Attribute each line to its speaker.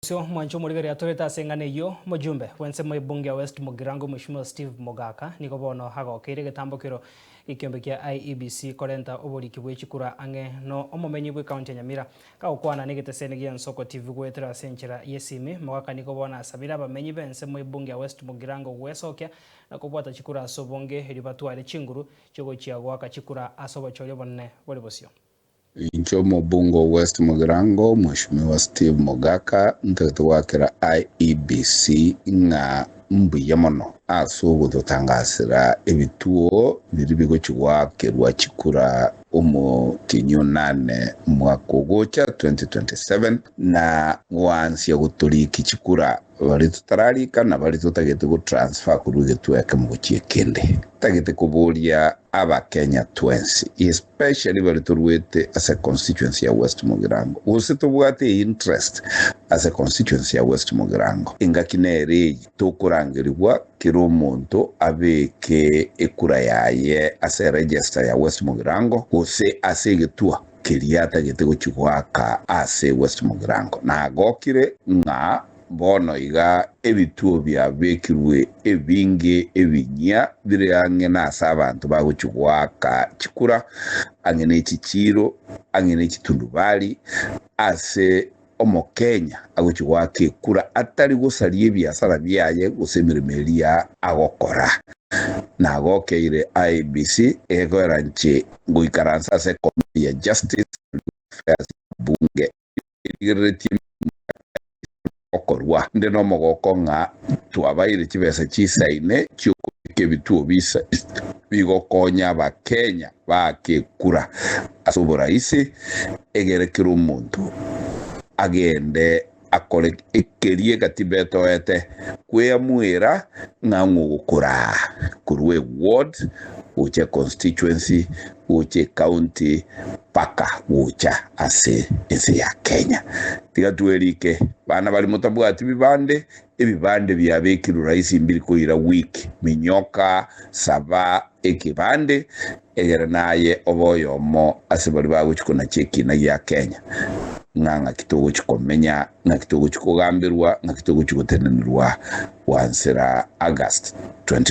Speaker 1: Bosio mwanche omorigereria atorete ase eng'ana eyio, omojumbe bw'ensemo y'ebunge ya West Mugirango Mweshimiwa Steve Mogaka nigo bono agokeire egetambokero gi'ekiombe kia IEBC korenta oboriki bwe chikura ang'e no omomenyi bw'ecounty ya Nyamira. Kagokwana negeteseni gia Nsoko TV goetera ase enchera y'esimi, Mogaka nigo bono asabire abamenyi b'ensemo y'ebunge ya West Mugirango gwesokia na kobwata chikura ase obonge erio batware chinguru chiogochia goaka chikura ase obochori obonene bore bosio.
Speaker 2: Inche omobunge o West Mugirango, Mweshimiwa Steve Mogaka, ntagete goakera IEBC ng'a mbuya mono ase ogototangasera ebituo biria bigochia goakerwa chikura omotienyi onane omwaka ogocha 2027 na goansia gotoriki chikura Baria totararika na baria totagete gotransfer korwa egetuo ekemo gochia ekende. Ntagete koboria Abakenya twensi, especially baria toruete ase constituency ya West Mugirango, gose tobwate einterest ase constituency ya West Mugirango, engaki nere eye tokorangerigwa kera omonto abeke ekura yaye ase eregister ya West Mugirango gose ase egetuo keria atagete gochia goaka ase West Mugirango. Nagokire ng'a bono iga ebituo biabekirwe ebinge ebinyia bire ang'e nase abanto bagochia goaka chikura, ang'e ne chichiiro, ang'e ne chitundubari, ase Omokenya agochia goaka ekura atari gosaria ebiasara biaye gose emeremo eria agokora. Nagokeire IEBC egekoera nche ngoikaransa ase ekomiti ya Justice and Legal Affairs ya bunge erigereretie emeremo ya IEBC gokorwa. Inde nomogoko ng'a twabaire chibesa chisaine chiokobeka ebituo bigokonya abakenya baake ekura ase oboraisi, egere kera omonto agende akore ekeria egatiba etoete kweamuera ng'a ng'o ogokoraa korwa eward gocha econstituency gocha ecounty mpaka gocha ase ense ya Kenya. Tiga twerike bana baria motabwati bibande, ebibande biabekirwe rahisi mbiri koira week minyoka saba ekebande egere naye obe oyomo ase baria bagochia konacha ekiina gia Kenya, ng'a ng'aki togochia komenya, ng'aki togochia kogamberwa, ng'aki togochia gotenenerwa gwansera August 2025.